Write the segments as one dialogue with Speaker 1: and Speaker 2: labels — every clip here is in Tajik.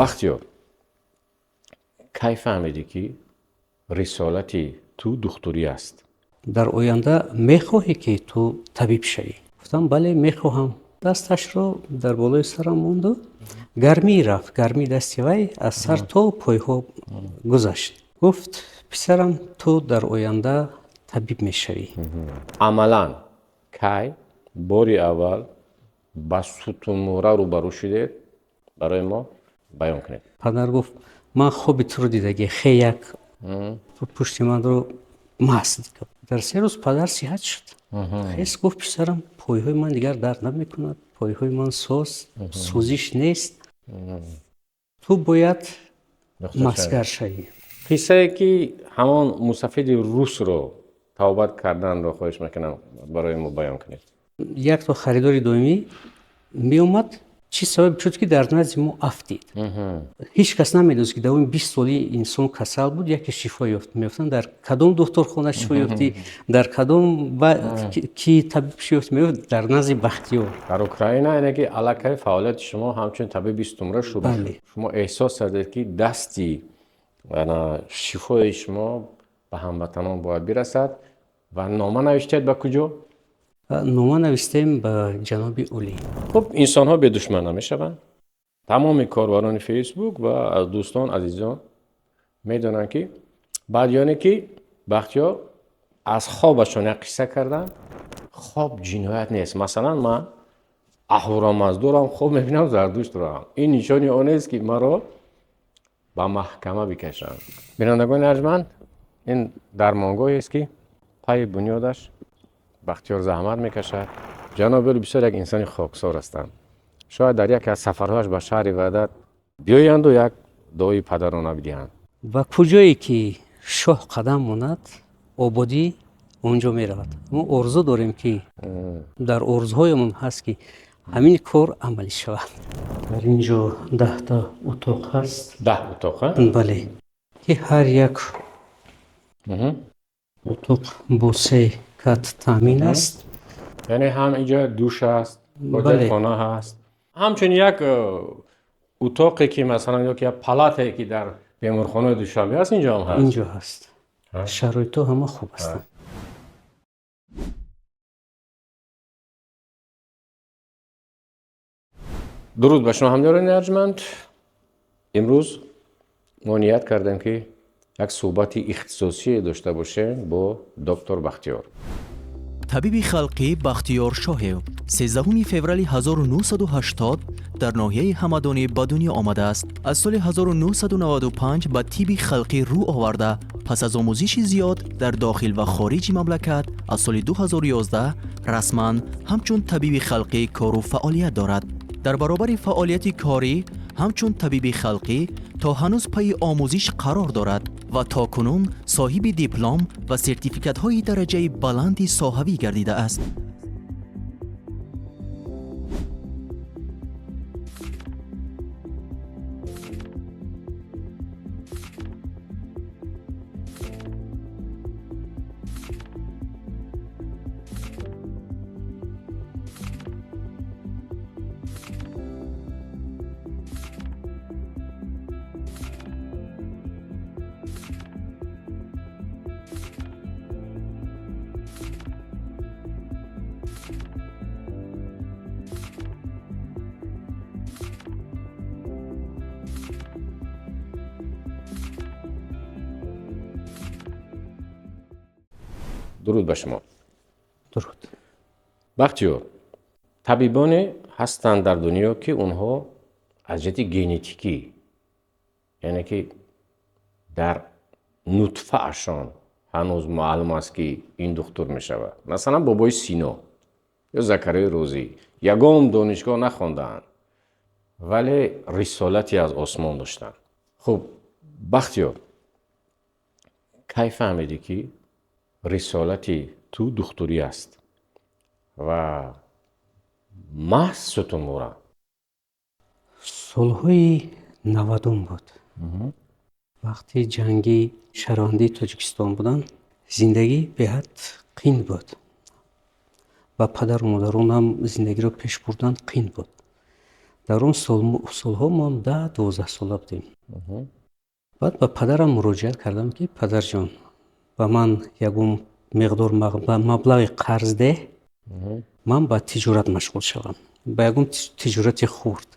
Speaker 1: Бахтиёр, кай фаҳмидӣ, ки рисолати ту духтурӣ аст?
Speaker 2: Дар оянда мехоҳӣ, ки ту табиб шавӣ? Гуфтам: бале, мехоҳам. Дасташро дар болои сарам монду гармӣ рафт, гармии дасти вай аз сар то пойҳо гузашт. Гуфт: писарам, ту дар оянда табиб мешавӣ.
Speaker 1: Амалан кай бори аввал ба сутунмӯҳра рӯбарӯ шудед, барои мо баён кунед.
Speaker 2: Падар гуфт: ман хоби туро дидагӣ, хе як пушти манро маст. Дар 3 рӯз падар сиҳат шуд. Хес гуфт: писарам, пойҳои ман дигар дард намекунад, пойҳои ман соз, сӯзиш нест, ту бояд масгар шавӣ.
Speaker 1: Қиссае, ки ҳамон мусафиди русро тавбат карданро, хоҳиш мекунам, барои мо баён кунед.
Speaker 2: Якто харидори доимӣ меомад. Чӣ сабаб шуд, ки дар назди мо афтид? Ҳеҷ кас намедонист, ки давоми 20 соли инсон касал буд, яке шифо ёфт. Меёфтанд: дар кадом духтурхона шифо ёфтӣ, дар кадом ки табиб шифо ёфт? Меёфт: дар назди Бахтиёр.
Speaker 1: Дар Украина, яъне ки аллакай фаъолияти шумо ҳамчун табиби сутунмӯҳра шурӯъ шуд. Шумо эҳсос кардед, ки дасти шифои шумо ба ҳамватанон бояд бирасад, ва нома навиштед ба куҷо?
Speaker 2: Нома навистем ба ҷаноби олӣ.
Speaker 1: Хуб, инсонҳо бедушман намешаванд. Тамоми корбарони Фейсбук ва аз дӯстон, азизон медонанд, ки баъд ёне ки Бахтиёр аз хобашон як қисса карданд. Хоб ҷиноят нест. Масалан, ман Аҳурамаздорам хоб мебинам, Зардуштроам. Ин нишони он нест, ки маро ба маҳкама бикашанд. Бинандагони арҷманд, ин дармонгоҳест, ки пайи бунёдаш Бахтиёр заҳмат мекашад. Ҷаноби олӣ бисёр як инсони хоксор ҳастанд. Шояд дар яке аз сафарҳояш ба шаҳри Ваҳдат биёянду як дуои падарона бидиҳанд.
Speaker 2: Ба куҷое ки шоҳ қадам монад, ободӣ он ҷо меравад. Мо орзу дорем, ки дар орзуҳоямон ҳаст, ки ҳамин кор амалӣ шавад. Дар ин ҷо 10-та утоқ ҳаст.
Speaker 1: 10 утоқ?
Speaker 2: Бале, ки ҳар як утоқ бо се кат таъмин аст.
Speaker 1: Яъне ҳам инҷо душ аст, ҳоҷатхона ҳаст, ҳамчун як утоқе, ки масалан, ё ки як палатае, ки дар беморхонаи Душанбе ҳаст, инҷо ҳам ҳаст.
Speaker 2: Инҷо ҳаст. Шароитҳо ҳама хуб ҳастанд.
Speaker 1: Дуруд ба шумо, ҳамёрони арҷманд. Имрӯз мо ният кардем, ки як суҳбати ихтисосие дошта бошем бо доктор Бахтиёр.
Speaker 3: Табиби халқӣ Бахтиёр Шоҳев 13 феврали 1980 дар ноҳияи Ҳамадонӣ ба дунё омадааст. Аз соли 1995 ба тибби халқӣ рӯ оварда, пас аз омӯзиши зиёд дар дохил ва хориҷи мамлакат, аз соли 2011 расман ҳамчун табиби халқӣ кору фаъолият дорад. Дар баробари фаъолияти корӣ ҳамчун табиби халқӣ то ҳанӯз пайи омӯзиш қарор дорад ва то кунун соҳиби диплом ва сертификатҳои дараҷаи баланди соҳавӣ гардидааст.
Speaker 1: Дуруд ба шумо.
Speaker 2: Дуруд.
Speaker 1: Бахтиёр, табибоне ҳастанд дар дунё, ки онҳо аз ҷиҳати генетикӣ, яъне ки дар нутфаашон ҳанӯз маълум аст, ки ин духтур мешавад. Масалан, Бобои Сино ё Закариёи Розӣ ягон донишгоҳ нахондаанд, вале рисолате аз осмон доштанд. Хуб, Бахтиёр, кай фаҳмидӣ, ки рисолати ту духтурӣ аст ва маҳз сутунмӯҳра?
Speaker 2: Солҳои 90-ум буд. Вақти ҷанги шаҳрвандии Тоҷикистон буданд, зиндагӣ беҳад қин буд ва падару модаронам зиндагиро пеш бурдан қин буд. Дар он солҳо мо ҳам 10-12 сола будем. Баъд ба падарам муроҷиат кардам, ки падарҷон, ба ман ягон миқдор маблағи қарз деҳ, ман ба тиҷорат машғул шавам, ба ягон тиҷорати хурд.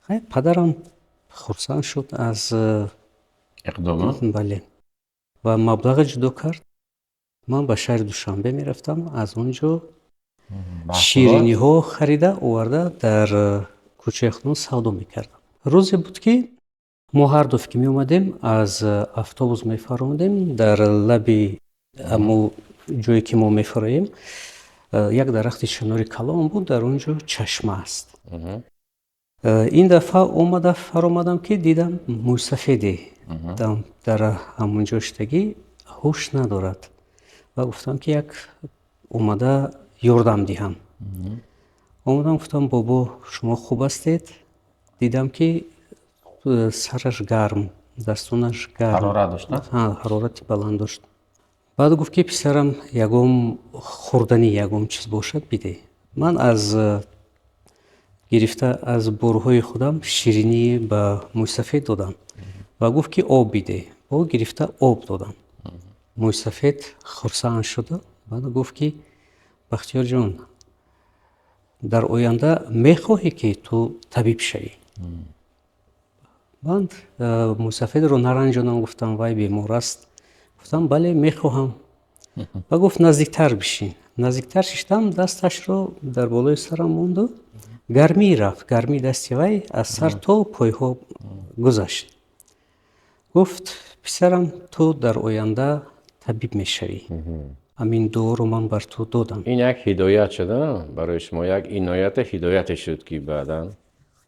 Speaker 2: Хай, падарам хурсанд шуд аз
Speaker 1: иқдома.
Speaker 2: Бале, ва маблағе ҷудо кард. Ман ба шаҳри Душанбе мерафтам, аз он ҷо шириниҳо харида оварда, дар кӯчаи худмон савдо мекардам. Рӯзе буд, ки мо ҳар дафъа ки меомадем, аз автобус мефаромадем, дар лаби ҳамо ҷое ки мо мефароем, як дарахти чинори калон буд, дар он ҷо чашма аст. Ин дафъа омада фаромадам, ки дидам мӯйсафеде дар ҳамон ҷо шидагӣ, ҳуш надорад, ва гуфтам, ки як омада ёрдам диҳам. Омадам, гуфтам: «Бобо, шумо хуб ҳастед?» Дидам, ки сараш гарм, дастонаш гарм.
Speaker 1: Ҳарорат дошт?
Speaker 2: Ҳарорати баланд дошт. Баъд гуфт, ки писарам, ягон хӯрданӣ, ягон чиз бошад, бидеҳ. Ман аз гирифта аз борҳои худам ширинӣ ба мӯйсафед додам ва гуфт, ки об бидеҳ. Бо гирифта об додам. Мӯйсафед хурсанд шуда, баъд гуфт, ки Бахтиёрҷон, дар оянда мехоҳӣ, ки ту табиб шавӣ? Ман мӯйсафедро наранҷонам, гуфтам, вай бемор аст. Гуфтам: «Бале, мехоҳам». Ва гуфт: «Наздиктар бишин». Наздиктар шиштам, дасташро дар болои сарам монду, гармӣ рафт, гармии дасти вай аз сар то пойҳо гузашт. Гуфт: «Писарам, ту дар оянда табиб мешавӣ, ҳамин дуоро ман бар ту додам».
Speaker 1: Ин як ҳидоят шуда барои шумо, як инояту ҳидояте шуд, ки баъдан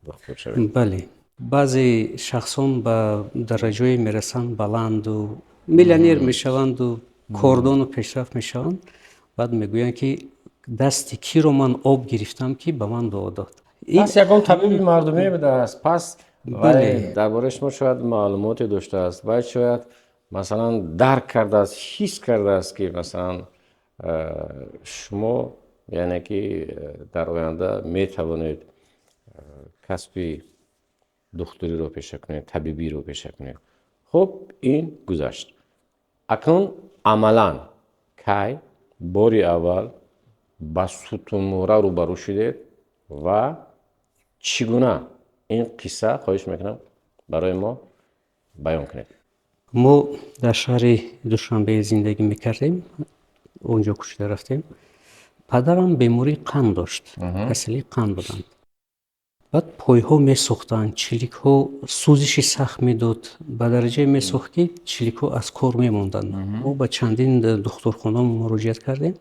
Speaker 1: духтур шавед.
Speaker 2: Бале, баъзе шахсон ба дараҷое мерасанд баланду, миллионер мешаванду, кордону пешрафт мешаванд, баъд мегӯянд, ки дасти киро ман об гирифтам, ки ба ман дуо дод.
Speaker 1: Пас ягон табиби мардумӣ будааст пас. Вай дар бораи шумо шояд маълумоте доштааст, вай шояд, масалан, дарк кардааст, ҳис кардааст, ки масалан шумо, яъне ки дар оянда метавонед касби духтуриро пеша кунед, табибиро пеша кунед. Хуб, ин гузашт. Акнун амалан кай бори аввал ба сутунмӯҳра рӯбарӯ шудед ва чӣ гуна ин қисса, хоҳиш мекунам, барои мо баён кунед.
Speaker 2: Мо дар шаҳри Душанбе зиндагӣ мекардем, он ҷо кӯчида рафтем. Падарам бемории қанд дошт, касалии қанд буданд. Баъд пойҳо месӯхтанд, чиликҳо сӯзиши сахт медод, ба дараҷае месӯхт, ки чиликҳо аз кор мемонданд. Мо ба чандин духтурхона муроҷиат кардем.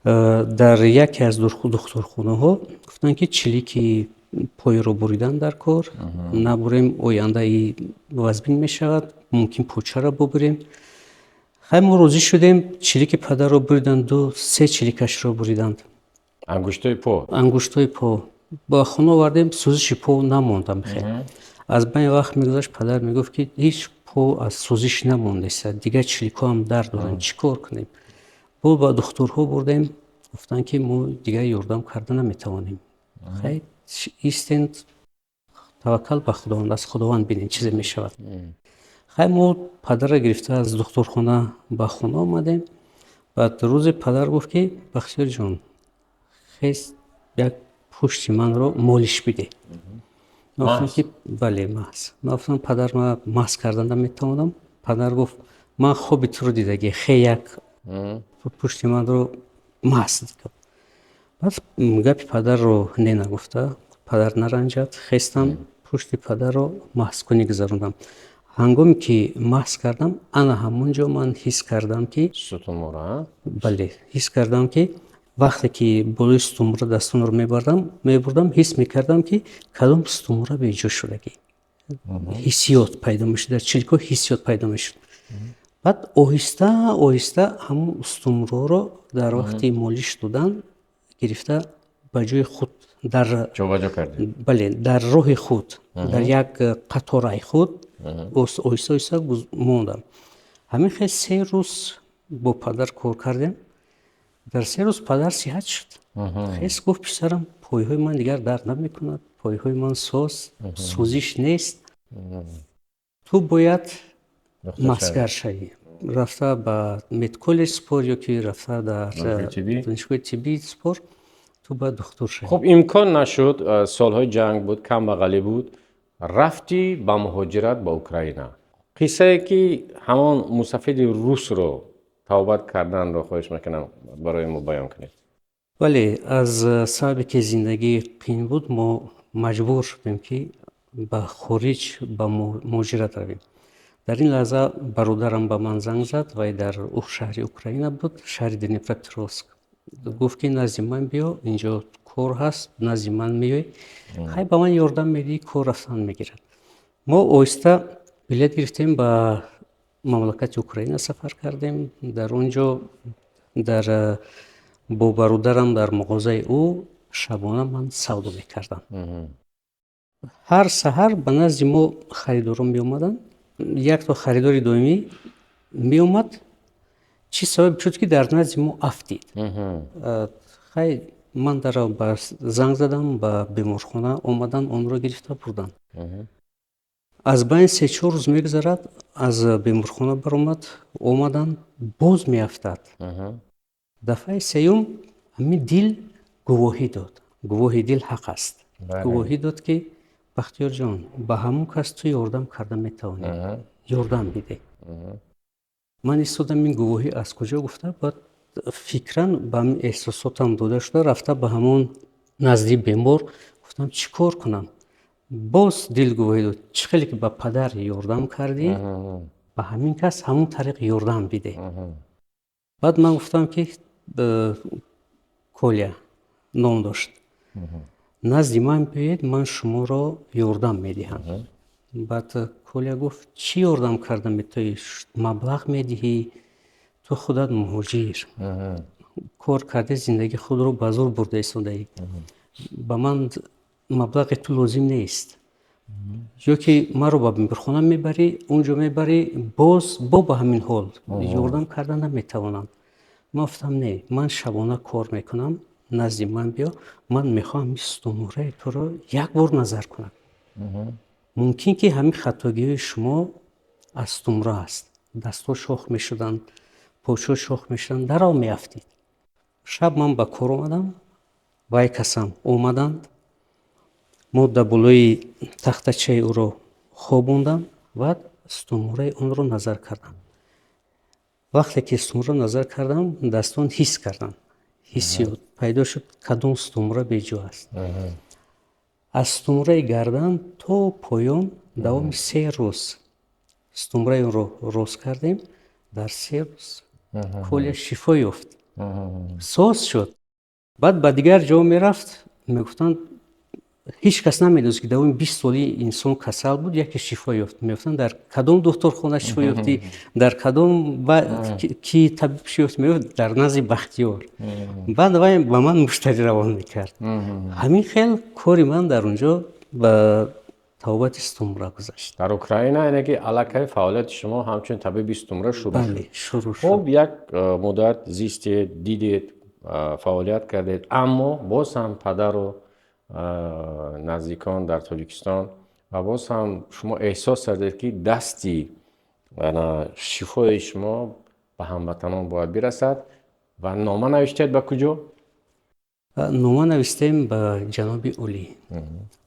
Speaker 2: Дар яке аз духтурхонаҳо гуфтанд, ки чилики пойро буридан дар кор, набурем, ояндаи вазбин мешавад, мумкин почаро бубурем. Хай, мо розӣ шудем, чилики падарро буриданд, ду се чиликашро буриданд.
Speaker 1: Ангуштои по.
Speaker 2: Ангуштои по. Ба хона овардем, сӯзиши по намондам. Хел аз байни вақт мегузашт, падар мегуфт, ки ҳеҷ по аз сӯзиш намондеста, дигар чиликҳоам дард доранд, чӣ кор кунем? Бо ба духтурҳо бурдем, гуфтанд, ки мо дигар ёрдам карда наметавонем. Хай, истен, таваккал ба Худованд, аз Худованд бинем, чизе мешавад. Хай, мо падарро гирифта аз духтурхона ба хона омадем. Баъд рӯзе падар гуфт, ки Бахтиёрҷон, хез, як пушти манро молиш бидеҳ. Ман гуфтам, ки бале, маҳз. Ман гуфтам: «Падар, ман масҳ кардан наметавонам». Падар гуфт: «Ман хоби туро дидагӣ, хе, як пушти манро масҳ». Баъд гапи падарро не нагуфта, падар наранҷад, хестам, пушти падарро маҳзкунӣ гузарондам. Ҳангоме ки масҳ кардам, ана ҳамон ҷо ман ҳис кардам, ки
Speaker 1: Сутунмӯҳра?
Speaker 2: Бале, ҳис кардам, ки вақте ки болои сутунмӯҳра дастонро мебурдам, ҳис мекардам, ки кадом сутунмӯҳра беҷо шудагӣ. Ҳиссиёт пайдо мешуд, дар чиликҳо ҳиссиёт пайдо мешуд. Баъд оҳиста оҳиста ҳамон сутунмӯҳраро дар вақти молиш додан гирифта ба ҷои худ дар
Speaker 1: Ҷобаҷо кардед.
Speaker 2: Бале, дар роҳи худ, дар як қатораи худ оҳиста оҳиста мондам. Ҳамин хел 3 рӯз бо падар кор кардем. Дар 3 рӯз падар сиҳат шуд. Хес, гуфт: «Писарам, Пойҳои ман дигар дард намекунад, пойҳои ман соз, сӯзиш нест. Ту бояд масгар шавӣ, рафта ба медколлеҷ спор ё ки рафта дар донишгоҳи тиббӣ спор, ту бояд духтур шавӣ.
Speaker 1: Хуб, имкон нашуд, солҳои ҷанг буд, камбағалӣ буд, рафтӣ ба муҳоҷират ба Украина. Қиссае ки ҳамон мусафиди русро табобат карданро хоҳиш мекунам, барои мо баён кунед.
Speaker 2: Бале, аз сабабе ки зиндагӣ қиин буд, мо маҷбур шудем, ки ба хориҷ ба муҳоҷират равем. Дар ин лаҳза бародарам ба ман занг зад. Вай дар шаҳри Украина буд, шаҳри Днепропетровск. Гуфт, ки назди ман биё, инҷо кор ҳаст, назди ман меоӣ, хай, ба ман ёрдам медиҳӣ, кор рафтан мегирад. Мо оҳиста билет гирифтем, ба мамлакати Украина сафар кардем. Дар он ҷо дар бо бародарам дар муғозаи ӯ шабона ман савдо мекардам. Ҳар саҳар ба назди мо харидорон меомаданд. Якто харидори доимӣ меомад. Чӣ сабаб шуд, ки дар назди мо афтид? Хай, ман дарав ба занг задам ба беморхона, омадан, онро гирифта бурданд. Аз байни 3-4 рӯз мегузарад, аз беморхона баромад, омаданд, боз меафтад. Дафъаи сеюм ҳамин дил гувоҳӣ дод. Гувоҳи дил ҳақ аст. Гувоҳӣ дод, ки Бахтиёрҷон, ба ҳамон кас ту ёрдам карда метавонӣ, ёрдам бидеҳ. Ман истодам, ин гувоҳӣ аз куҷо гуфта, баъд фикран ба ҳамин эҳсосотам дода шуда, рафта ба ҳамон назди бемор гуфтам: «Чӣ кор кунам?» Боз дил гувоҳӣ дод: чӣ хеле ки ба падар ёрдам кардӣ, ба ҳамин кас ҳамон тариқ ёрдам бидеҳ. Баъд ман гуфтам, ки Коля ном дошт, назди ман биёед, ман шуморо ёрдам медиҳам. Баъд Коля гуфт: «Чӣ ёрдам карда метавонӣ? Маблағ медиҳӣ? Ту худат муҳоҷир, кор карда, зиндагии худро ба зур бурда истодаӣ. Ба ман маблағи ту лозим нест. Ё ки маро ба беморхона мебарӣ, он ҷо мебарӣ, боз бо ба ҳамин ҳол ёрдам карда наметавонам». Ман гуфтам: «Не, ман шабона кор мекунам, назди ман биё, ман мехоҳам сутунмӯҳраи туро як бор назар кунам. Мумкин ки ҳамин хатогиҳои шумо аз сутунмӯҳра аст». Дастҳо шох мешуданд, почҳо шох мешуданд, дарав меафтид. Шаб ман ба кор омадам, вай касам омаданд, мо дар болои тахтачаи ӯро хобондам ва сутунмӯҳраи онро назар кардам. Вақте ки сутунмӯҳра назар кардам, дастон ҳис кардам, ҳиссиёт пайдо шуд, кадом сутунмӯҳра беҷо аст. Аз сутунмӯҳраи гардан то поён давоми 3 рӯз сутунмӯҳраи онро рост кардем. Дар 3 рӯз Коля шифо ёфт, соз шуд. Баъд ба дигар ҷо мерафт, мегуфтанд, ҳеҷ кас намедонист, ки давоми 20 соли инсон касал буд, яке шифо ёфт. Мегуфтанд: «Дар кадом духтурхона шифо ёфтӣ, дар кадом ки табиб шифо ёфт?» Мегуфт: «Дар назди Бахтиёр». Баъд вай ба ман муштарӣ равон мекард. Ҳамин хел кори ман дар он ҷо ба табобати сутунмӯҳра гузашт.
Speaker 1: Дар Украина, яъне ки аллакай фаъолияти шумо ҳамчун табиби сутунмӯҳра шурӯъ шуд.
Speaker 2: Бале, шурӯъ шуд.
Speaker 1: Хуб, як муддат зистед, дидед, фаъолият кардед, аммо боз ҳам падару наздикон дар Тоҷикистон ва боз ҳам шумо эҳсос кардед, ки дасти шифои шумо ба ҳамватанон бояд бирасад ва нома навиштед ба куҷо?
Speaker 2: Нома навистем ба ҷаноби олӣ,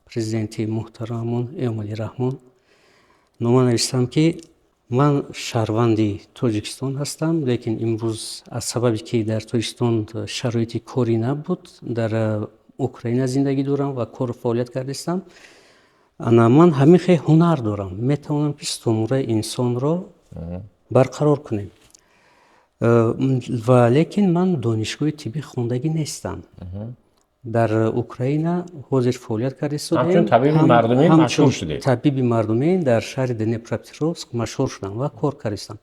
Speaker 2: президенти муҳтарамон Эмомалӣ Раҳмон. Нома навистам, ки ман шаҳрванди Тоҷикистон ҳастам, лекин имрӯз аз сабабе ки дар Тоҷикистон шароити корӣ набуд, дар Украина зиндагӣ дорам ва кору фаъолият кардаистам. Ана ман ҳамин хел ҳунар дорам, метавонам, ки сутунмӯҳраи инсонро барқарор кунем, ва лекин ман донишгоҳи тиббӣ хондагӣ нестам. Дар Украина ҳозир фаъолият карда истодаем.
Speaker 1: Ҳамчун табиби мардумӣ машҳур шудед.
Speaker 2: Табиби мардумӣ дар шаҳри Днепропетровск машҳур шудам ва кор кардистам.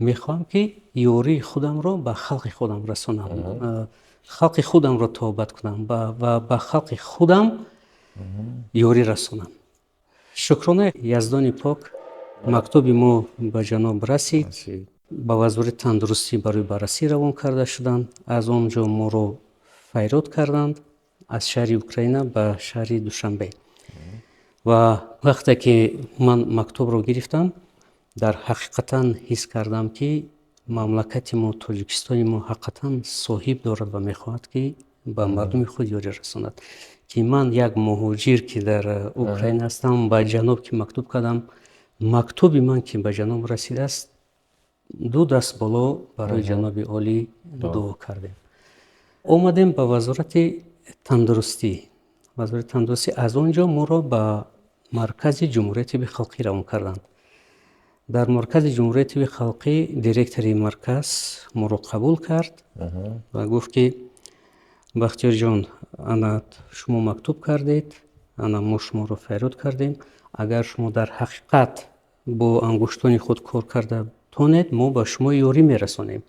Speaker 2: Мехоҳам, ки ёрии худамро ба халқи худам расонам, халқи худамро табобат кунам ва ба халқи худам ёрӣ расонам. Шукронаи Яздони пок, мактуби мо ба ҷаноб расид, ба Вазорати тандурустӣ барои баррасӣ равон карда шуданд. Аз он ҷо моро файрод карданд. Аз шаҳри Украина ба шаҳри Душанбе. Ва вақте ки ман мактубро гирифтам, дар ҳақиқатан ҳис кардам, ки мамлакати мо, Тоҷикистони мо, ҳақиқатан соҳиб дорад ва мехоҳад, ки ба мардуми худ ёрӣ расонад, ки ман, як муҳоҷир, ки дар Украина ҳастам, ба ҷаноб ки мактуб кардам, мактуби ман ки ба ҷаноб расидааст, ду даст боло барои ҷаноби олӣ дуо кардем. Омадем ба Вазорати тандурустӣ. Вазорати тандурустӣ, аз он ҷо моро ба Маркази Ҷумҳурияти тибби халқӣ равон карданд. Дар Маркази Ҷумҳурияти тибби халқӣ директори марказ моро қабул кард ва гуфт, ки Бахтиёрҷон, ана шумо мактуб кардед, ана мо шуморо фарёд кардем. Агар шумо дар ҳақиқат бо ангуштони худ кор карда тонед, мо ба шумо ёрӣ мерасонем,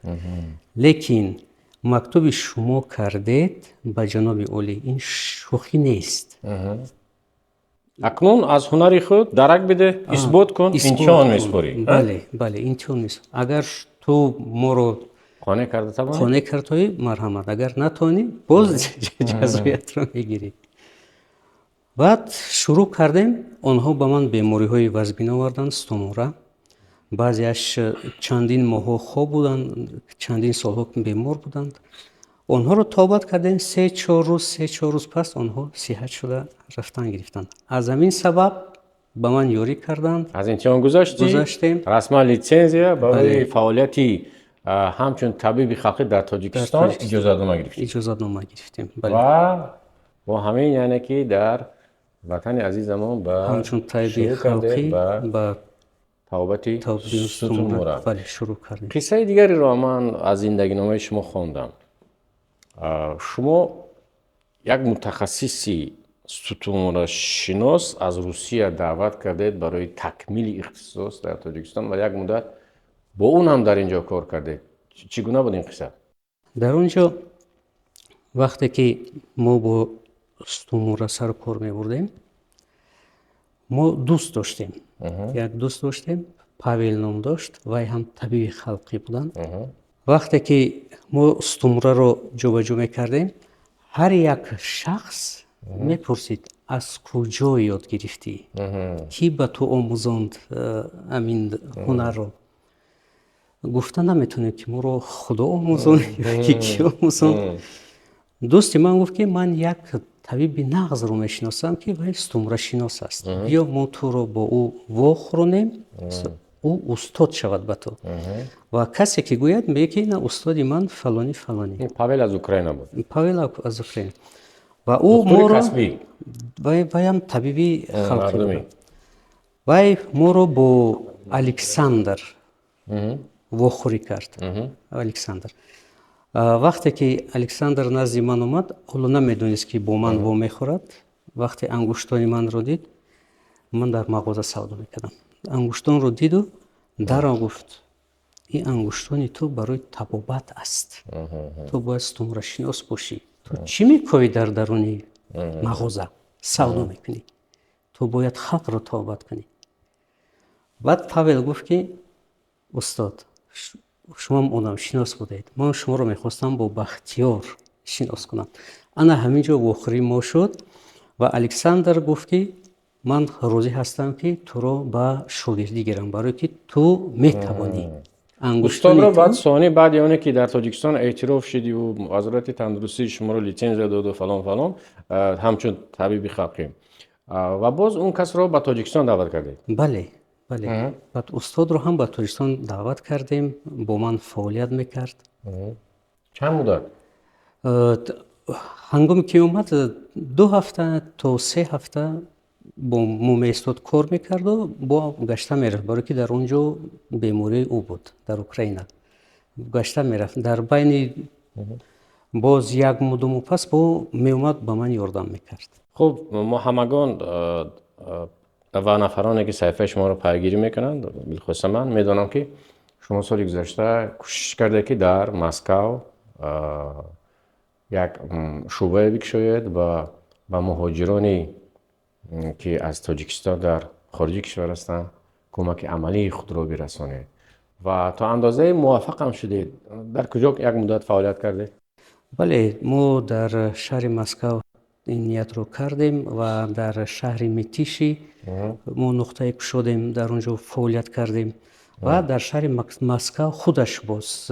Speaker 2: лекин мактуби шумо кардед ба ҷаноби олӣ, ин шӯхӣ нест.
Speaker 1: Акнун аз ҳунари худ дарак биде, исбот кун, имтиҳон месупорӣ.
Speaker 2: Бале, имтиҳон месупорӣ. Агар ту моро
Speaker 1: қонеъ карда тавонӣ,
Speaker 2: қонеъ кардоӣ, марҳамат, агар натавонӣ, боз ҷазоятро мегирӣ. Баъд шурӯъ кардем. Онҳо ба ман бемориҳои вазбин оварданд, сутунмӯҳра. Баъзеаш чандин моҳҳо хоб буданд, чандин солҳо бемор буданд. Онҳоро табобат кардем. 3-4 рӯз, 3-4 рӯз пас онҳо сиҳат шуда рафтан гирифтанд. Аз ҳамин сабаб ба ман ёрӣ карданд.
Speaker 1: Аз имтиҳон гузаштӣ.
Speaker 2: Гузаштем.
Speaker 1: Расман литсензия барои фаъолияти ҳамчун табиби халқӣ дар Тоҷикистон иҷозатнома гирифтӣ.
Speaker 2: Иҷозатнома гирифтем.
Speaker 1: Ва бо ҳамин, яъне ки дар ватани азизамон ба
Speaker 2: ҳамчун табиби халқӣ ба
Speaker 1: табобати сутунмӯҳра
Speaker 2: шурӯъ кардем.
Speaker 1: Қиссаи дигареро ман аз зиндагиномаи шумо хондам. Шумо як мутахассиси сутунмӯҳрашинос аз Русия даъват кардед барои такмили ихтисос дар Тоҷикистон ва як муддат бо он ҳам дар ин ҷо кор кардед. Чӣ гуна буд ин қисса?
Speaker 2: Дар он ҷо вақте ки мо бо сутунмӯҳра сару кор мебурдем, мо дӯст доштем, як дӯст доштем, Павел ном дошт. Вай ҳам табиби халқӣ буданд. Вақте ки мо сутунмӯҳраро ҷобаҷо мекардем, ҳар як шахс мепурсид: «Аз куҷо ёд гирифтӣ? Кӣ ба ту омӯзонд ҳамин ҳунарро?» Гуфта наметавонем, ки моро Худо омӯзонд ё ки омӯзонд. Дӯсти ман гуфт, ки ман як табиби нағзро мешиносам, ки вай сутунмӯҳрашинос аст. Биё, мо туро бо ӯ вохӯронем, ӯ устод шавад ба ту. Ва касе ки гӯяд, мегӯяд, ки на, устоди ман фалонӣ, фалонӣ.
Speaker 1: Павел аз Украина буд.
Speaker 2: Павел аз Украина. Ва ӯ моро, вайам табиби халқӣ буд, вай моро бо Александр вохӯрӣ кард. Александр, вақте ки Александр назди ман омад, ҳоло намедонист, ки бо ман вомехӯрад. Вақте ангуштони манро дид, ман дар мағоза савдо мекардам, ангуштонро диду даро гуфт: «Ин ангуштони ту барои табобат аст, ту бояд сутунмӯҳрашинос бошӣ. Ту чӣ мекоӣ дар даруни мағоза савдо мекунӣ? Ту бояд халқро табобат кунӣ». Баъд Павел гуфт, ки устод, шумоам одамшинос будед, ман шуморо мехостам бо Бахтиёр шинос кунам. Ана ҳамин ҷо вохӯрии мо шуд ва Александр гуфт, ки ман розӣ ҳастам, ки туро ба шогирдӣ гирам, барое ки ту метавонӣ.
Speaker 1: Устодро баъд сони, баъди оне ки дар Тоҷикистон эътироф шудиву Вазорати тандурустӣ шуморо литсензия доду, фалон, фалон, ҳамчун табиби халқӣ, ва боз он касро ба Тоҷикистон даъват кардед?
Speaker 2: Бале, баъд устодро ҳам ба Тоҷикистон даъват кардем, бо ман фаъолият мекард.
Speaker 1: Чанд муддат?
Speaker 2: Ҳангоме ки омад, 2 ҳафта то 3 ҳафта бо мо меистод, кор мекарду бо гашта мерафт, барое ки дар он ҷо бемории ӯ буд, дар Украина гашта мерафт. Дар байни боз як муддуму пас бо меомад, ба ман ёрдам мекард.
Speaker 1: Хуб, мо ҳамагон ва нафароне, ки саҳифаи шуморо пайгирӣ мекунанд, билхоса ман медонам, ки шумо соли гузашта кӯшиш кардед, ки дар Москав як шӯъбае бикушоед ва ба муҳоҷироне, ки аз Тоҷикистон дар хориҷи кишвар ҳастанд, кӯмаки амалии худро бирасонед ва то андозае муваффақам шудед. Дар куҷо як муддат фаъолият кардед?
Speaker 2: Бале, мо дар шаҳри Москав. Ин ниятро кардем ва дар шаҳри Митиши мо нуқтае кушодем, дар он ҷо фаъолият кардем ва дар шаҳри Москав худаш боз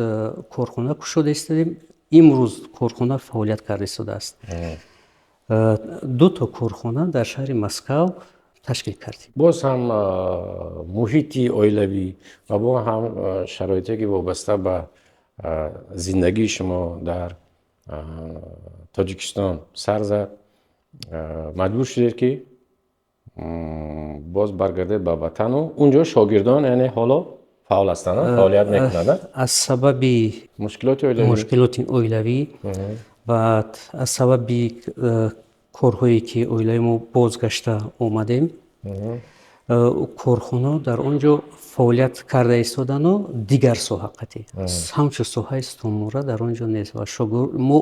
Speaker 2: корхона кушода истодем. Имрӯз корхона фаъолият карда истодааст. Дуто корхона дар шаҳри Москав ташкил кардем.
Speaker 1: Боз ҳам муҳити оилавӣ ва бо ҳам шароите, ки вобаста ба зиндагии шумо дар Тоҷикистон сар зад, маҷбур шудед, ки боз баргардед ба ватану унҷо шогирдон, яъне ҳоло фаъол ҳастанд, фаъолият мекунанд?
Speaker 2: Аз сабаби
Speaker 1: мушкилоти оилавӣ.
Speaker 2: Мушкилоти оилавӣ ва аз сабаби корҳое, ки оилаи мо бозгашта омадем, корхона дар он ҷо фаъолият карда истодану дигар соҳа қатъӣ, ҳамчун соҳаи сутунмуҳра дар он ҷо нест ва мо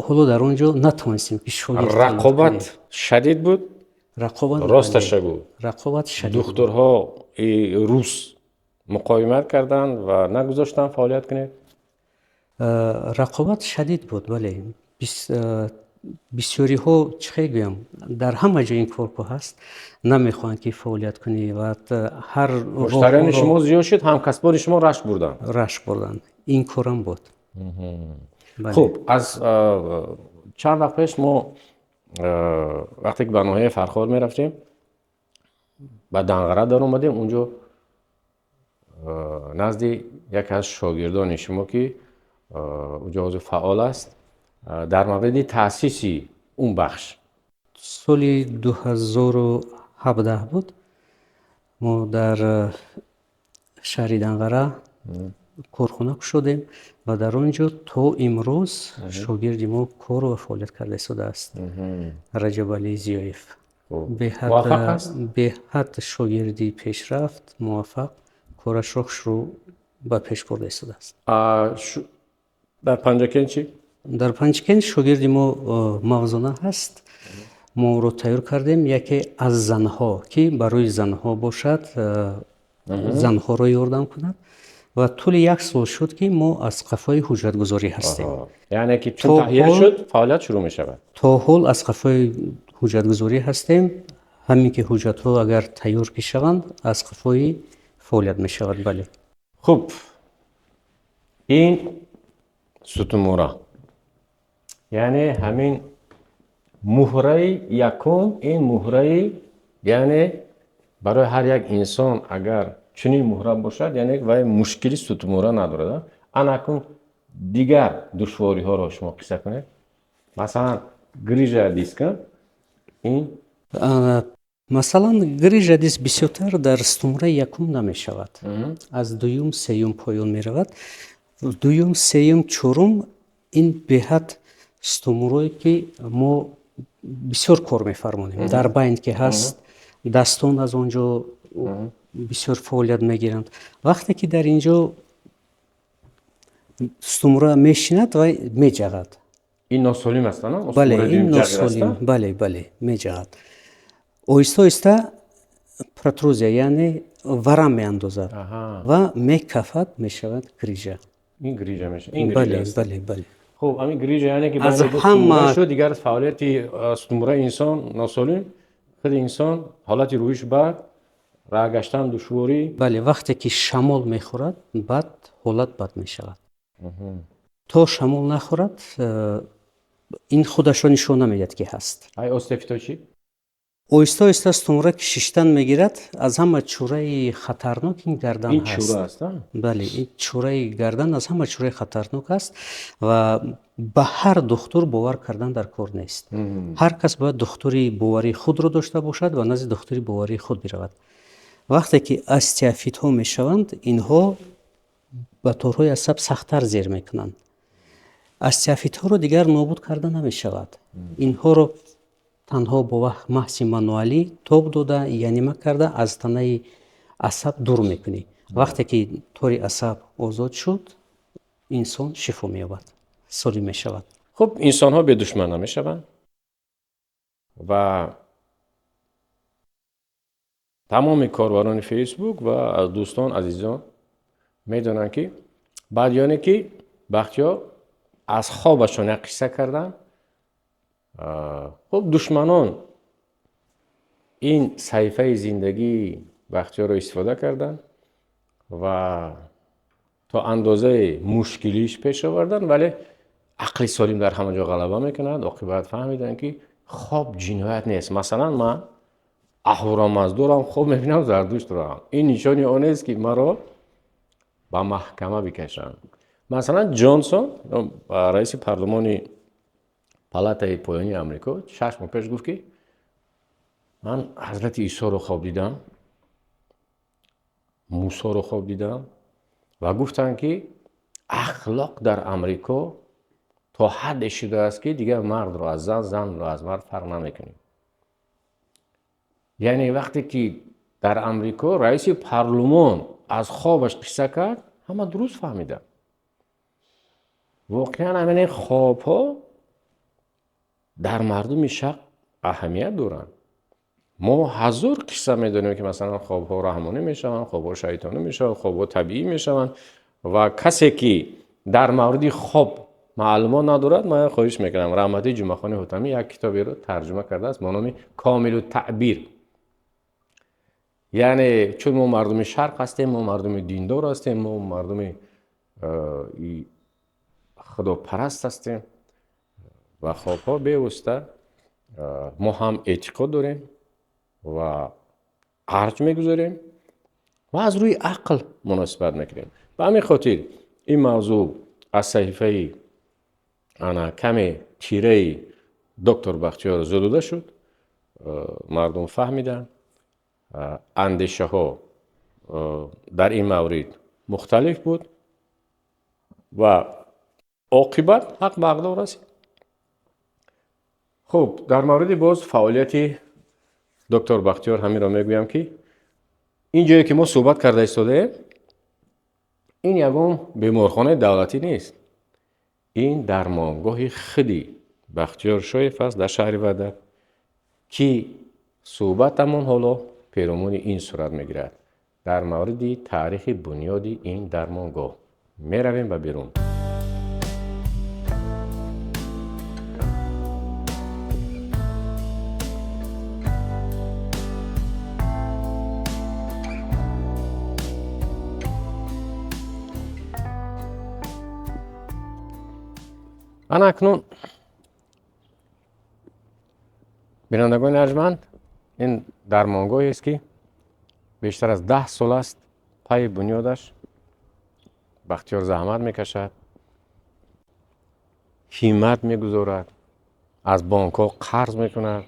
Speaker 2: ҳоло дар он ҷо натавонистем, ки шогирд.
Speaker 1: Рақобат шадид буд.
Speaker 2: Рақобат.
Speaker 1: Росташа гӯ.
Speaker 2: Рақобат шадид.
Speaker 1: Духтурҳои рус муқовимат карданд ва нагузоштанд фаъолият кунед.
Speaker 2: Рақобат шадид буд, бале. Бисёриҳо, чӣ хел гӯям, дар ҳама ҷо ин корку ҳаст, намехоҳанд, ки фаъолият кунӣ ва ҳар
Speaker 1: Муштариёни шумо зиёд шуд, ҳамкасбони шумо рашк бурданд.
Speaker 2: Рашк бурданд, ин корам буд.
Speaker 1: Хуб, аз чанд вақт пеш мо вақте ки ба ноҳияи Фархор мерафтем, ба Данғара даромадем. Унҷо назди яке аз шогирдони шумо, ки унҷо ҳозир фаъол аст, дар мавриди таъсиси он бахш.
Speaker 2: Соли 2017 буд, мо дар шаҳри Данғара корхона кушодем ва дар он ҷо то имрӯз шогирди мо кору ва фаъолият карда истодааст, Раҷабалӣ Зиёев. Беҳад шогирди пешрафт, муваффақ, корашро шурӯъ ба пеш бурда истодааст.
Speaker 1: Дар Панҷакент чӣ?
Speaker 2: Дар Панҷакент шогирди мо Мавзуна ҳаст. Мо ӯро тайёр кардем, яке аз занҳо, ки барои занҳо бошад, занҳоро ёрдам кунад, ва тӯли як сол шуд, ки мо аз қафои ҳуҷҷатгузорӣ ҳастем.
Speaker 1: Яъне ки чун таҳия шуд, фаъолият шурӯъ мешавад.
Speaker 2: То ҳол аз қафои ҳуҷҷатгузорӣ ҳастем. Ҳамин ки ҳуҷҷатҳо агар тайёр ки шаванд, аз қафои фаъолият мешавад, бале.
Speaker 1: Хуб, ин сутунмуҳра, яъне ҳамин муҳраи якум, ин муҳраи, яъне барои ҳар як инсон агар чунин муҳра бошад, яъне вай мушкили сутунмуҳра надорад. Ана акнун дигар душвориҳоро шумо қисса кунед, масалан, грижа диска ин.
Speaker 2: Масалан, грижа диск бисёртар дар сутунмуҳраи якум намешавад, аз дуюм, сеюм поён меравад. Дуюм, сеюм, чорум, ин беҳад сутунмуҳрое, ки мо бисёр кор мефармонем. Дар байн ки ҳаст, дастон аз он ҷо бисёр фаъолият мегиранд. Вақте ки дар ин ҷо сутунмуҳра мешинад, вай меҷағад.
Speaker 1: Ин носолим аст?
Speaker 2: Бале, ин носолим, бале, меҷағад. Оҳиста оҳиста протрузия, яъне варам меандозад ва мекафад, мешавад грижа.
Speaker 1: Ин грижа мешавад?
Speaker 2: Бале.
Speaker 1: Хуб, ҳамин грижа, яъне ки аз ҳама шуд, дигар фаъолияти сутунмуҳраи инсон носолим, худи инсон ҳолати рӯҳиш бад, раҳ гаштан душворӣ.
Speaker 2: Бале, вақте ки шамол мехӯрад, баъд ҳолат бад мешавад. То шамол нахӯрад, ин худашро нишон намедиҳад, ки ҳаст.
Speaker 1: Ай остеофито чӣ?
Speaker 2: Оҳиста оҳиста сутунмуҳра ки шиштан мегирад, аз ҳама чӯраи хатарнок ин гардан
Speaker 1: ин чӯра аст?
Speaker 2: Бале, ин чӯраи гардан аз ҳама чӯраи хатарнок аст ва ба ҳар духтур бовар кардан дар кор нест. Ҳар кас бояд духтури боварии худро дошта бошад ва назди духтури боварии худ биравад. Вақте ки остеофитҳо мешаванд, инҳо ба торҳои асаб сахттар зер мекунанд. Остеофитҳоро дигар нобуд карда намешавад. Инҳоро танҳо бо маҳси мануалӣ тоб дода, янима карда, аз танаи асаб дур мекунӣ. Вақте ки тори асаб озод шуд, инсон шифо меёбад, солим мешавад.
Speaker 1: Хуб, инсонҳо бедушман намешаванд ва тамоми корбарони Фейсбук ва дӯстон, азизон медонанд, ки баъд ёне ки Бахтиёр аз хобашон як қисса карданд. Хуб, душманон ин саҳифаи зиндагии Бахтиёрро истифода карданд ва то андозаи мушкилиш пеш оварданд, вале ақли солим дар ҳама ҷо ғалаба мекунад. Оқибат фаҳмиданд, ки хоб ҷиноят нест. Масалан, ман Аҳурамаздорам хоб мебинам, Зардуштро ҳам. Ин нишони он нест, ки маро ба маҳкама бикашанд. Масалан, Ҷонсон, раиси парлумони палатаи поёнии Амрико, 6 моҳ пеш гуфт, ки ман ҳазрати Исоро хоб дидам, Мусоро хоб дидам, ва гуфтанд, ки ахлоқ дар Амрико то ҳадде шудааст, ки дигар мардро аз зан, занро аз мард фарқ намекунем. Яъне вақте ки дар Амрико раиси парлумон аз хобаш қисса кард, ҳама дуруст фаҳмиданд. Воқеан ҳамин хобҳо дар мардуми шарқ аҳамият доранд. Мо ҳазор қисса медонем, ки масалан хобҳо раҳмонӣ мешаванд, хобҳо шайтонӣ мешаванд, хобҳо табиӣ мешаванд, ва касе ки дар мавриди хоб маълумот надорад, ман хоҳиш мекунам, раҳмати Ҷумъахони Ҳутамӣ як китоберо тарҷума кардааст бо номи Комилу таъбир. Яъне чун мо мардуми шарқ ҳастем, мо мардуми диндор ҳастем, мо мардуми худопараст ҳастем ва хобҳо бевосита мо ҳам эътиқод дорем ва арҷ мегузорем ва аз рӯи ақл муносибат мекунем. Ба ҳамин хотир ин мавзӯъ аз саҳифаи ана каме тираи доктор Бахтиёр зудуда шуд. Мардум фаҳмиданд, андешаҳо дар ин маврид мухталиф буд ва оқибат ҳақ ба ҳақдор расид. Хуб, дар мавриди боз фаъолияти доктор Бахтиёр ҳаминро мегӯям, ки ин ҷое ки мо суҳбат карда истодаем, ин ягон беморхонаи давлатӣ нест. Ин дармонгоҳи худи Бахтиёр Шоев аст дар шаҳри Ваҳдат, ки суҳбатамон ҳоло перомуни ин сурат мегирад, дар мавриди таърихи бунёди ин дармонгоҳ. Меравем ба берун. Ана акнун, бинандагони арҷманд, ин дармонгоҳест, ки бештар аз 10 сол аст пайи бунёдаш Бахтиёр заҳмат мекашад, ҳиммат мегузорад, аз бонкҳо қарз мекунад,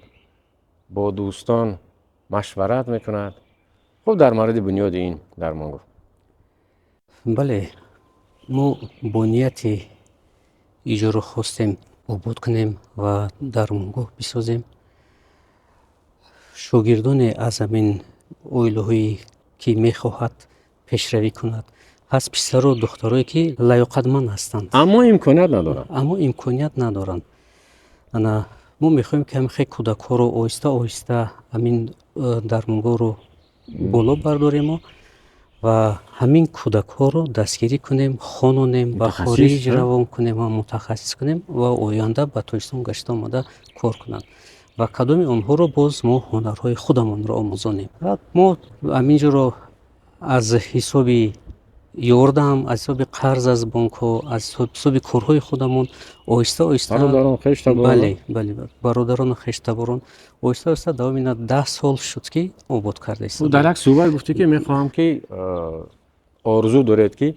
Speaker 1: бо дӯстон машварат мекунад. Хуб, дар мавриди бунёди ин дармонгоҳ.
Speaker 2: Бале, мо бо нияти иҷоро хостем обод кунем ва дармонгоҳ бисозем. Шогирдоне аз ҳамин оилаҳое ки мехоҳад пешравӣ кунад, ҳаст писару духтарое ки лаёқатманд ҳастанд,
Speaker 1: аммо имконият надоранд.
Speaker 2: Аммо имконият надоранд. Ана мо мехоҳем, ки ҳамин хел кӯдакҳоро оҳиста оҳиста ҳамин дармонгоҳро боло бардорему ва ҳамин кӯдакҳоро дастгирӣ кунем, хононем, ба
Speaker 1: Мутахассис,
Speaker 2: хориҷ
Speaker 1: ҳа?
Speaker 2: равон кунем ва мутахассис кунем ва оянда ба Тоҷикистон гашта омада кор кунанд, ва кадоми онҳоро боз мо ҳунарҳои худамонро омӯзонем. Ва мо ҳамин ҷоро аз ҳисоби ёрдам, аз ҳисоби қарз аз бонкҳо, аз ҳисоби корҳои худамон оҳиста оҳиста,
Speaker 1: бародарон, хештаборон.
Speaker 2: Бале, бале, бародарону хештаборон оҳиста оҳиста давоми ина 10 сол шуд, ки обод карда
Speaker 1: Ӯ дар як суҳбат гуфтӣ, ки мехоҳам, ки орзу доред, ки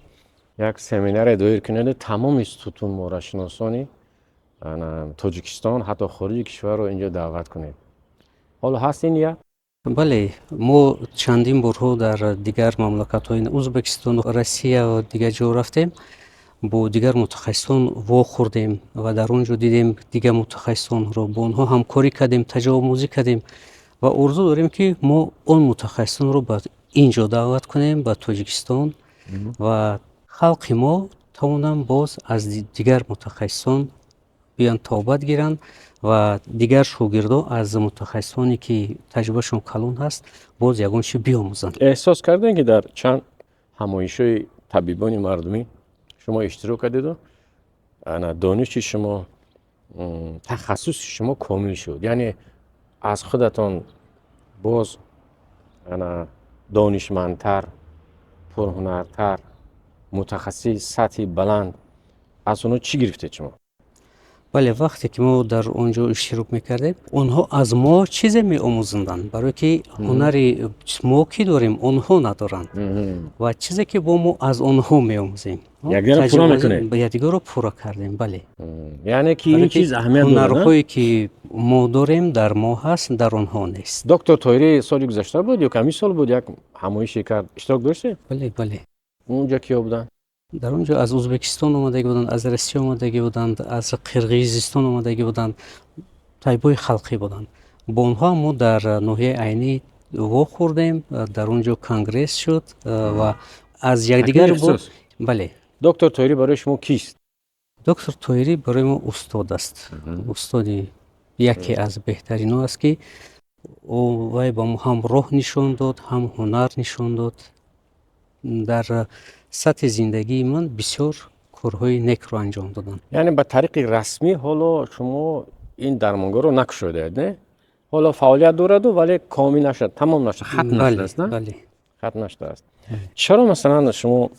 Speaker 1: як семинаре доир кунед, тамоми сутунморашиносони Тоҷикистон, ҳатто хориҷи кишварро инҷо даъват кунед. Ҳоло ҳаст ин ният?
Speaker 2: Бале, мо чандин борҳо дар дигар мамлакатҳои Ӯзбекистон, Россия ва дигар ҷо рафтем, бо дигар мутахассисон вохӯрдем ва дар он ҷо дидем дигар мутахассисонро, бо онҳо ҳамкорӣ кардем, таҷрибаомӯзӣ кардем ва орзу дорем, ки мо он мутахассисонро ба ин ҷо даъват кунем, ба Тоҷикистон, ва халқи мо тавонанд боз аз дигар мутахассисон биёянд, тобат гиранд ва дигар шогирдо аз мутахассисоне ки таҷрибашон калон ҳаст, боз ягон чи биомӯзанд.
Speaker 1: Эҳсос кардем, ки дар чанд ҳамоишҳои табибони мардумӣ шумо иштирок кардеду ана дониши шумо, Тахассуси шумо комил шуд, яъне аз худатон боз ана донишмандтар, пурҳунартар, мутахассиси сатҳи баланд аз онҳо чӣ гирифтед шумо?
Speaker 2: Бале, вақте ки мо дар он ҷо иштирок мекардем, онҳо аз мо чизе меомӯзонданд, барое ки ҳунари мо ки дорем, онҳо надоранд, ва чизе ки бо мо аз онҳо меомӯзем.
Speaker 1: Якдигарро пурра мекунед?
Speaker 2: Якдигарро пурра кардем, бале.
Speaker 1: Яъне ки ин чиз аҳамият дорад.
Speaker 2: Ҳунарҳое ки мо дорем, дар мо ҳаст, дар онҳо нест.
Speaker 1: Доктор Тоҳирӣ соли гузашта буд ё ками сол буд, як ҳамоише кард, иштирок доштед?
Speaker 2: Бале, бале.
Speaker 1: Унҷо киё буданд?
Speaker 2: Дар он ҷо аз Ӯзбекистон омадагӣ буданд, аз Россия омадагӣ буданд, аз Қирғизистон омадагӣ буданд, табибои халқӣ буданд. Бо онҳо мо дар ноҳияи Айнӣ вохӯрдем, дар он ҷо конгресс шуд ва аз якдигар. Бале.
Speaker 1: Доктор Тоҳирӣ барои шумо кист?
Speaker 2: Доктор Тоҳирӣ барои мо устод аст, устоди яке аз беҳтарино аст, ки ӯ вай ба мо ҳам роҳ нишон дод, ҳам ҳунар нишон дод. Дар сатҳи зиндагии ман бисёр корҳои некро анҷом доданд.
Speaker 1: Яъне ба тариқи расмӣ ҳоло шумо ин дармонгоҳро накушодаед, не? Ҳоло фаъолият дораду, вале комил нашуда, тамом нашуда, хатм нашудааст, на?
Speaker 2: Бале.
Speaker 1: Хатм нашудааст. Чаро, масалан, шумо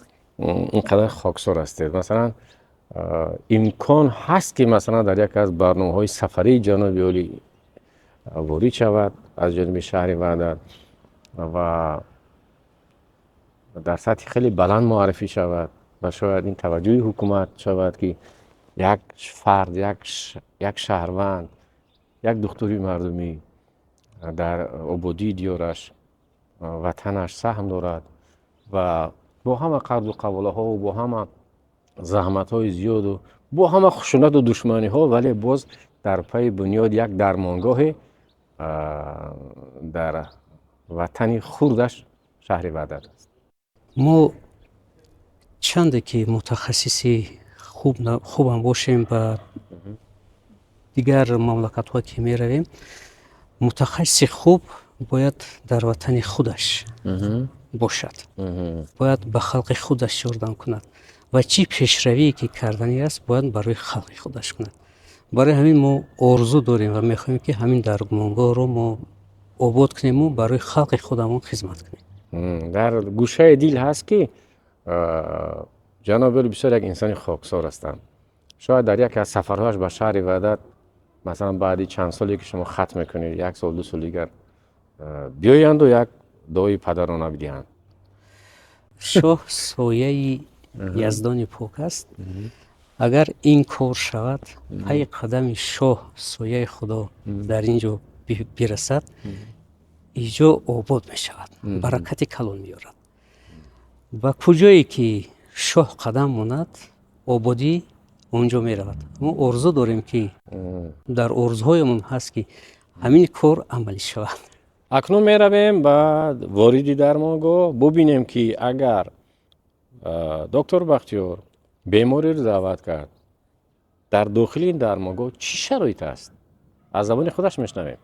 Speaker 1: ин қадар хоксор ҳастед? Масалан, имкон ҳаст, ки масалан дар яке аз барномаҳои сафарии ҷаноби олӣ ворид шавад аз ҷониби шаҳри Ваҳдат ва дар сатҳи хеле баланд муаррифӣ шавад ва шояд ин таваҷҷӯҳи ҳукумат шавад, ки як фард, як шаҳрванд, як духтури мардумӣ дар ободии диёраш, ватанаш саҳм дорад ва бо ҳама қарзу қаволаҳову бо ҳама заҳматҳои зиёду бо ҳама хушунату душманиҳо, вале боз дар пайи бунёди як дармонгоҳе дар ватани хурдаш, шаҳри Ваҳдат аст.
Speaker 2: Мо чанде ки мутахассиси хубам бошем, ба дигар мамлакатҳо ки меравем, мутахассиси хуб бояд дар ватани худаш бошад, бояд ба халқи худаш ёрдам кунад ва чӣ пешравие ки карданӣ аст, бояд барои халқи худаш кунад. Барои ҳамин мо орзу дорем ва мехоҳем, ки ҳамин дармонгоҳро мо обод кунему барои халқи худамон хизмат кунем.
Speaker 1: Дар гӯшаи дил ҳаст, ки ҷаноби олӣ бисёр як инсони хоксор ҳастанд. Шояд дар яке аз сафарҳояш ба шаҳри Ваҳдат, масалан, баъди чанд соле ки шумо хатм мекунед, як сол, 2 сол дигар, биёянду як дуои падарона бидиҳанд.
Speaker 2: Шоҳ сояи Яздони пок аст. Агар ин кор шавад, пайи қадами шоҳ, сояи Худо дар ин ҷо бирасад, иҷо обод мешавад, баракати калон меорад. Ба куҷое ки шоҳ қадам монад, ободӣ он ҷо меравад. Мо орзу дорем, ки дар орзуҳоямон ҳаст, ки ҳамин кор амалӣ шавад.
Speaker 1: Акнун меравем ба вориди дармонгоҳ, бубинем, ки агар доктор Бахтиёр бемореро даъват кард, дар дохили ин дармонгоҳ чӣ шароит аст, аз забони худаш мешунавем.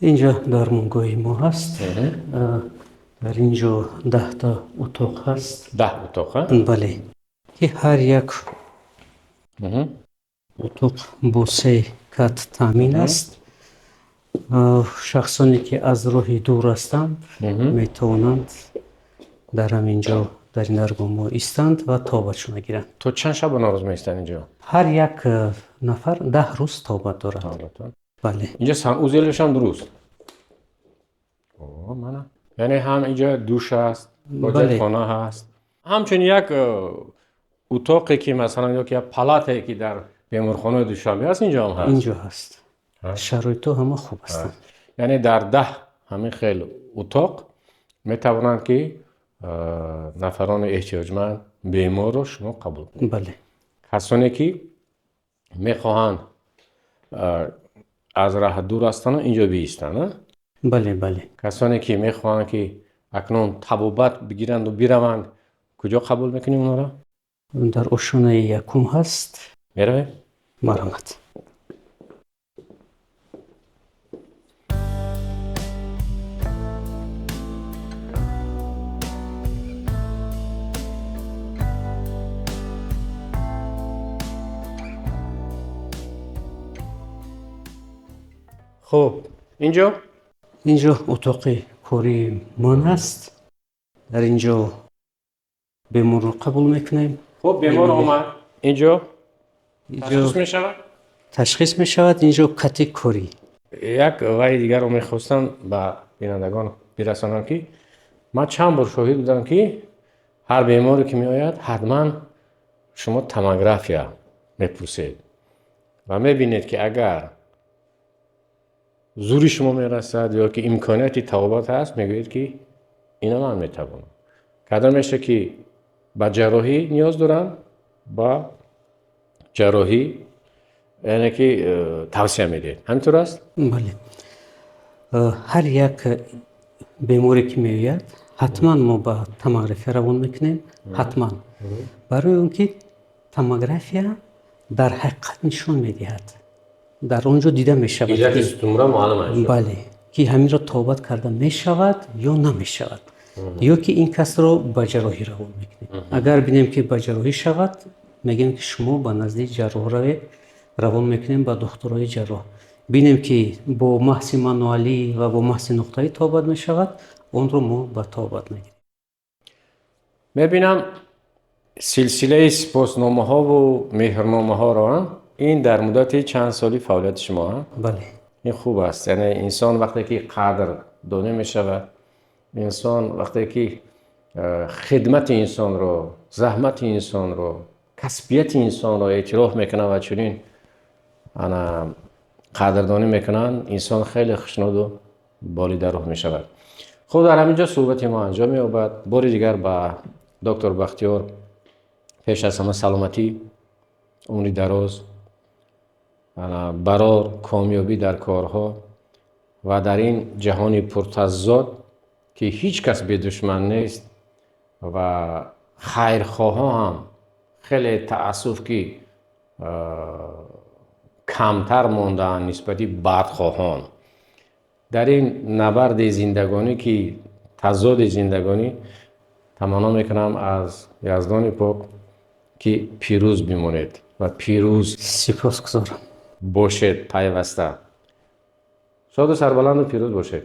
Speaker 2: Инҷо дармонгоҳи мо ҳаст. Дар ин ҷо 10-та утоқ ҳаст.
Speaker 1: 10 утоқ?
Speaker 2: Бале, ки ҳар як утоқ бо се кат таъмин аст. Шахсоне ки аз роҳи дур ҳастанд, метавонанд дар ҳамин ҷо, дар ин дармонгоҳ истанд ва табобатшона гиранд.
Speaker 1: То чанд шабонарӯз меистанд инҷо?
Speaker 2: Ҳар як нафар 10 рӯз табобат дорад, бале.
Speaker 1: Инҷо санузелашам дуруст мана, яъне ҳам инҷо душ аст, ҳоҷатхона ҳаст, ҳамчунин як утоқе ки масалан ё ки як палатае ки дар беморхонаи Душанбе ҳаст, инҷо ҳам ҳаст.
Speaker 2: Инҷо ҳаст, шароитҳо ҳама хуб ҳастанд.
Speaker 1: Яъне дар 10 ҳамин хел утоқ метавонанд, ки нафарони эҳтиёҷманд, беморро шумо қабул кунед.
Speaker 2: Бале.
Speaker 1: Касоне ки мехоҳанд, аз раҳ дур ҳастану инҷо биистанд.
Speaker 2: Бале.
Speaker 1: Касоне ки мехоҳанд, ки Акнун табобат бигиранду бираванд, куҷо қабул мекунем онҳоро?
Speaker 2: Дар ошонаи якум ҳаст.
Speaker 1: Меравем?
Speaker 2: Марҳамат.
Speaker 1: Хуб, инҷо?
Speaker 2: Инҷо утоқи кории ман аст. Дар инҷо беморро қабул мекунем.
Speaker 1: Хуб, бемор омад, инҷо ташхис мешавад?
Speaker 2: Ташхис мешавад, инҷо кати корӣ.
Speaker 1: Як вай дигарро мехостам ба бинандагон бирасонам, ки ман чанд бор шоҳид будам, ки ҳар беморе ки меояд, ҳатман шумо томография мепурсед ва мебинед, ки агар зури шумо мерасад ё ки имконияти табобат ҳаст, мегӯед, ки ина ман метавонам. Кадом меша ки ба ҷарроҳӣ ниёз дорам, ба ҷарроҳӣ, яъне ки тавсия медиҳед. Ҳаминтур аст?
Speaker 2: Бале, ҳар як беморе ки меояд, ҳатман мо ба томография равон мекунем, ҳатман, барои он ки томография дар ҳақиқат нишон медиҳад, дар он ҷо дида мешавад.
Speaker 1: Иллати сутунмӯҳра маълум аст.
Speaker 2: Бале, ки ҳаминро табобат карда мешавад ё намешавад, ё ки ин касро ба ҷарроҳӣ равон мекунем. Агар бинем, ки ба ҷарроҳӣ шавад, мегӯем, ки шумо ба назди ҷарроҳ равед, равон мекунем ба духтурои ҷарроҳ. Бинем, ки бо маҳси мануалӣ ва бо маҳси нуқтаӣ табобат мешавад, онро мо ба табобат мегирем.
Speaker 1: Мебинам силсилаи сипосномаҳову меҳрномаҳоро. Ин дар муддати чанд соли фаъолияти шумо?
Speaker 2: Бале.
Speaker 1: Ин хуб аст, яъне инсон вақте ки қадрдонӣ мешавад, инсон вақте ки хидмати инсонро, заҳмати инсонро, касбияти инсонро эътироф мекунанд ва чунин ана қадрдонӣ мекунанд, инсон хеле хушнуду болида рӯҳ мешавад. Хуб, дар ҳамин ҷо суҳбати мо анҷом меёбад. Бори дигар ба доктор Бахтиёр пеш аз ҳама саломатӣ, умри дароз, барор комёбӣ дар корҳо ва дар ин ҷаҳони пуртазод, ки ҳеҷ кас бедушман нест ва хайрхоҳон ҳам хеле таассуф, ки камтар мондаанд нисбати бадхоҳон, дар ин набарди зиндагонӣ, ки тазоди зиндагонӣ, таманно мекунам аз Яздони пок, ки пирӯз бимонед ва пирӯз
Speaker 2: Сипосгузорам.
Speaker 1: бошед пайваста. Шоду сарбаланду пирӯз бошед.